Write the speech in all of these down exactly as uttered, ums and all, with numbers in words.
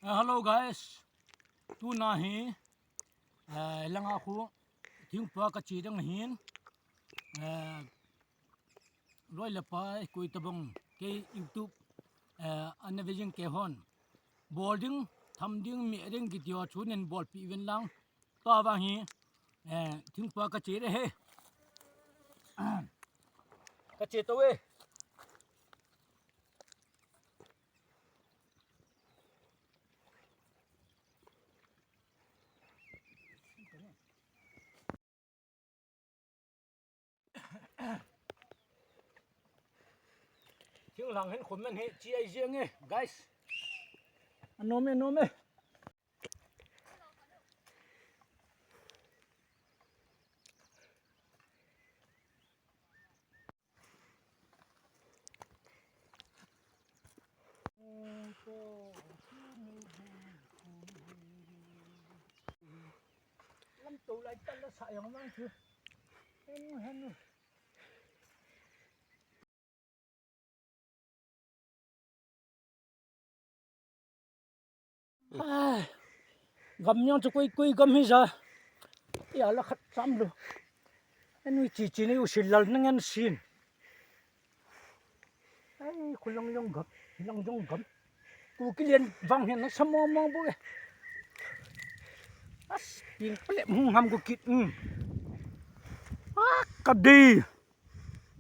Uh, hello guys. Tuna hi uh, langa khu thingpa ka chi dang hin uh, loi le pai kui tabang ke YouTube uh, ana vejing ke hon bol ding, tham ding, mi ding video chu nen bol pi ven lang. Tua vang hi eh, thingpa ka chi de he. Ka chi to e. Thinglang hin khum nan hi chi ai jeng e guys. Anom e, anom e. Lam to lai tan la sa yang mang chu. Hen hen. Ai, gam jong chu koi koi gam hi ja. Ya la khat sam lu. Anui chi chi ni u sil lal nang an sin. Ai, khulang jong gam, hilang jong gam. Kukilian vang hin na sa mong mong bu e. As, ping pale hung ham ku kit. Um. Ah, ka di.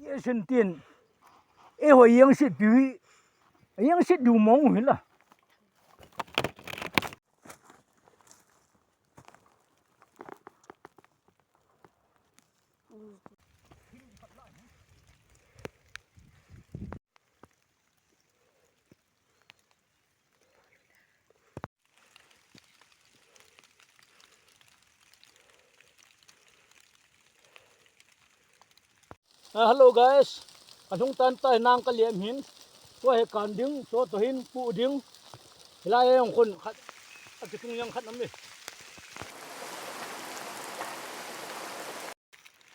Ye sen tin. E ho yang sit piu hi. Yang sit du mong hi la. Ah, hello guys. Ka lhung tan tai nang ka liam hin. Tua he kan ding, tua to hin pu ding. Hilai he hong khun khat. A ki tung yang khat nam ni.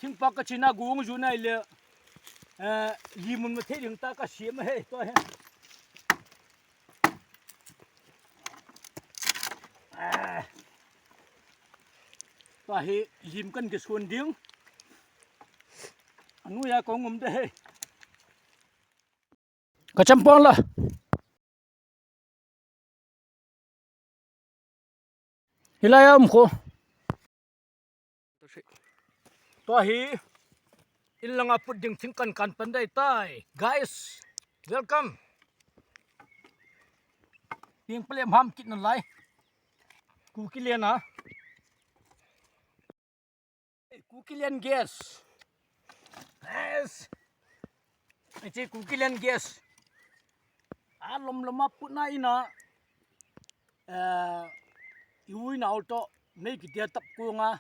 Thingpa ka china gung ju nai le. Eh, li mun ma thei ding ta ka siam he, tua he. Ah. Tua hi lim kan kisuan ding. Anu ya kong um de he. Ka champong la. Hilai a um kho. Tua hi in langa put ding thing kan kan pan dai tai. Guys, welcome. Ping pale ham kit na lai. Kukilian a. Kukilian gas. Yes. Hiche Kukilian gas. A lom lom a put na ina. Eh, i ui nau to mei kitia tap kunga.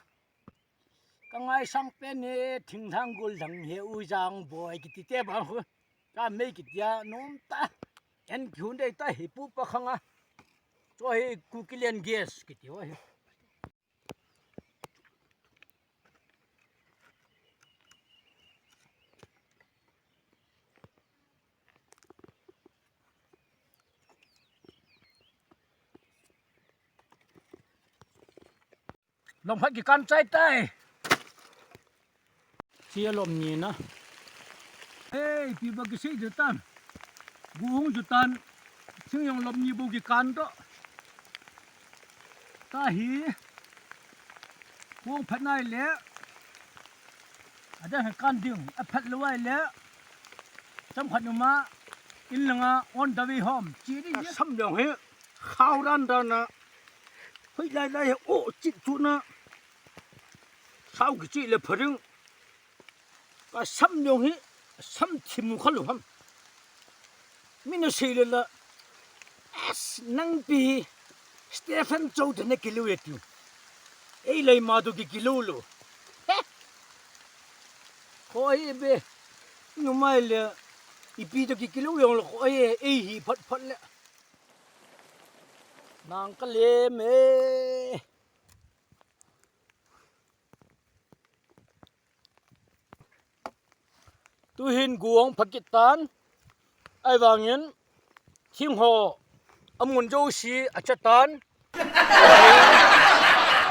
Ka ngaisang pen hi thinglhang gul thang hi ui jang boi kiti te bang khu. Ka mei kitia nom ta. En ki hun dei ta hi pu pa khanga. Chu hi Kukilian gas kiti ho hi. Lom khat kikan chai tai. Chi a lom ni na. Hey, pi ba kisei de tan. Gu hung ju tan. Sing jong lom ni bu kikan to. Ta hi. Gu hung phat nai le. A dang he kan ding. A phat lou ai le. Cham khat nu ma. In langa on the way home. Chi ni. Sam jong he. Khau ran ran na. Hoi lai lai he. O chit chu na. Sao kichi le pharing. Ka sam jong hi, sam thim kha lou ham. Min asei le la, as nang pi hi, Stephen Chow te na kilou e tiu. Ei lai ma to ki kilou lou. He. Kho hi be, numei le, ipi to ki kilou jong lou kho hi, ei hi phat phat le. Nang ka lem e. Tuhin gu hung pha kit tan, ahivangin thing ho Amun jouse achatan.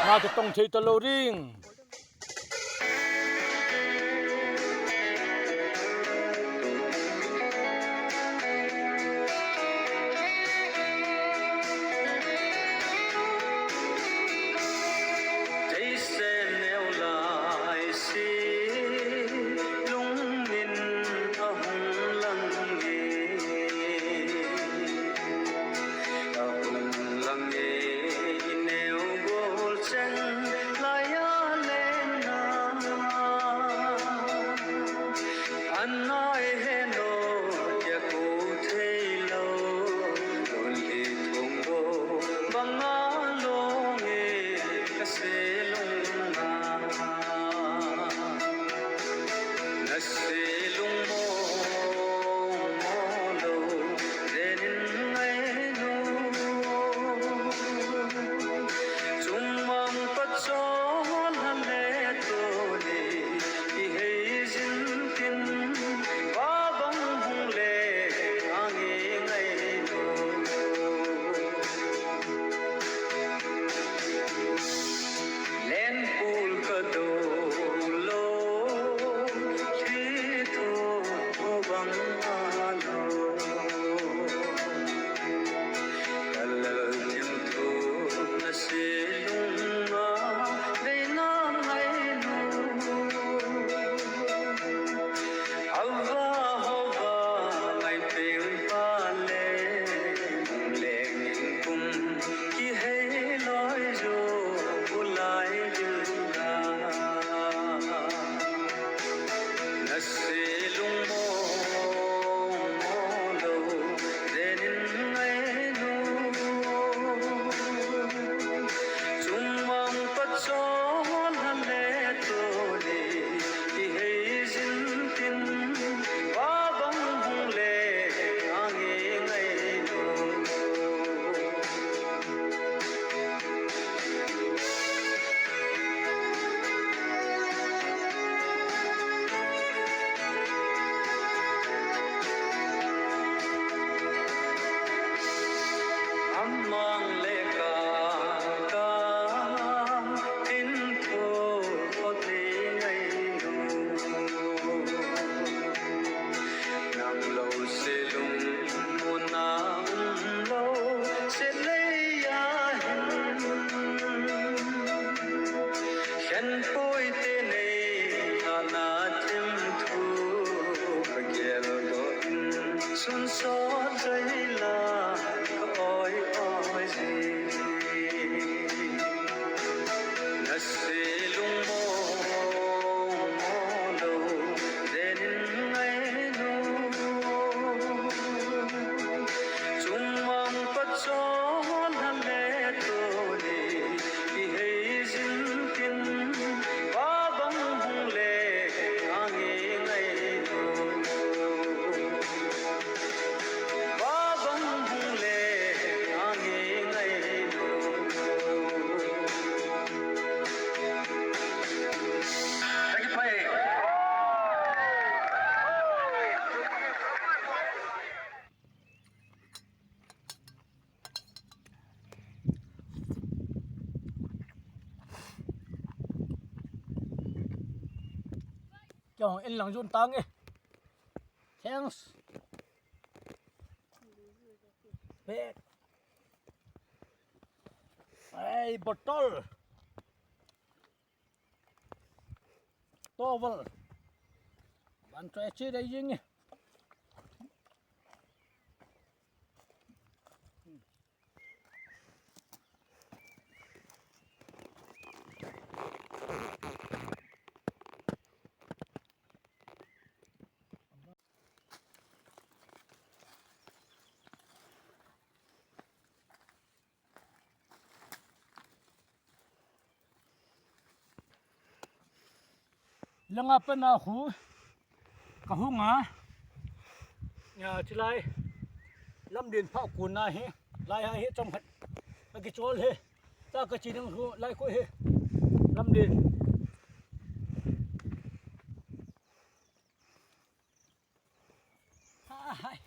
Na kitong thei talou ding. Teisen neo lai si lungin ahung lang e. Ahung lang e, i neo gol cheng lai a leng na. Anai he no, kya ko thei lou, lon le thong bo, banga long e, ka se lung na. Na se lung mo, mo lou, len in ngai nu. Chungmang pachol hale tole, i hei jin tin, va bang hung le, ange ngai nu. Len pul ka do lo, thi thu bang a lo. Ka lal thim thu na se lung a, dei na ngai nu. Ava hova ngai peng pa le, leng kum kihei loi jo, ulai jil na. Na se lung mo, mo lou, len in ngai nu. Chungmang pachol hale tole, i hei jin tin, va bang hung le, ange ngai nu. Amang le ka, ka, tin thu ko te ngai nu. Nang lou se lungmon a um lou se lei a hin. Khenpui te nei thana thim thu ka gel go in. Sun sot jai la ka oi oi ji. Na se lung mo, mo lou, len in ngai nu. Chungmang pachol hale tole, i hei jin tin, va bang hung le, ange ngai nu. Va bang hung le, ange ngai nu. Kya hung in lang jun tang e. Thanks. Bag. Hey, bottle. Towel. Ban try chi dai jing e. Langa pana khu ka hung a. Ya, chilai. Lamdin pha kuna hi. Lai ha hi chom khat. Ka kichol hi. Ta ka chi ding khu lai khu hi. Lamdin. Hai.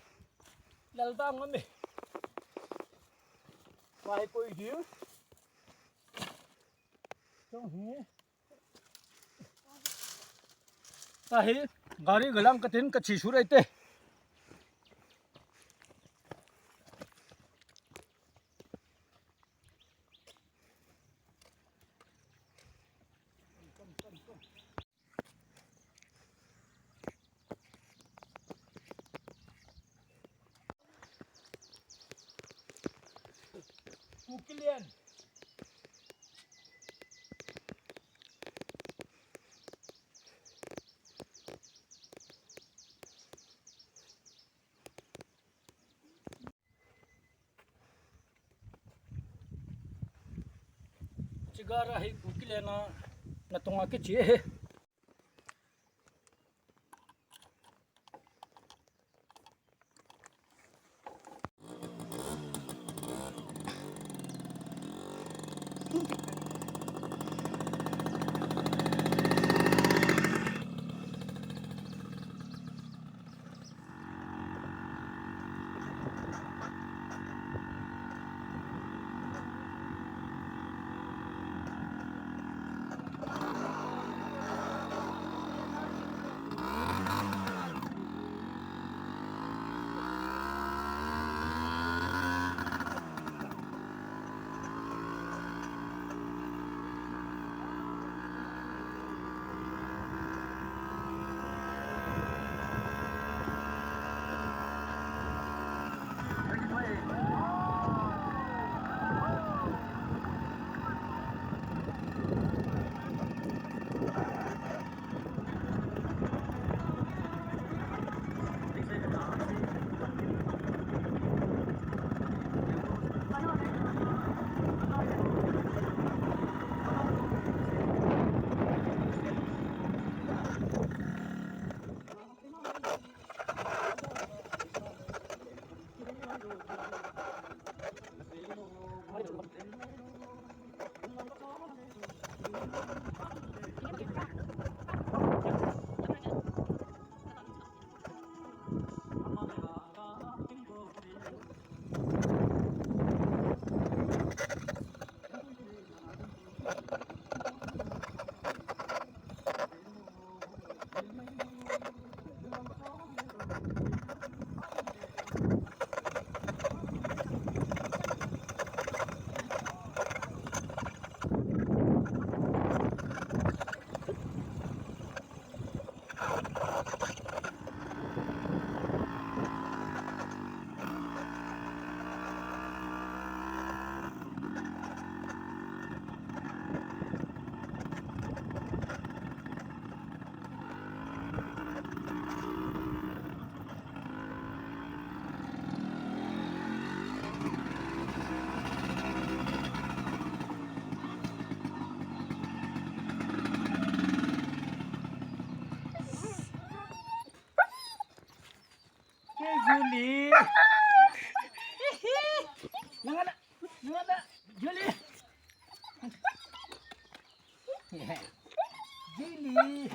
Lal bang ngam e. Pai koi diu. Chong hi. Tahi, gari galang katin kache suh eite. Kukilian. Chigara hi Kukilian a natunga kiche hi. Hey, Julie. Nang ana, nang ana, Julie. Julie.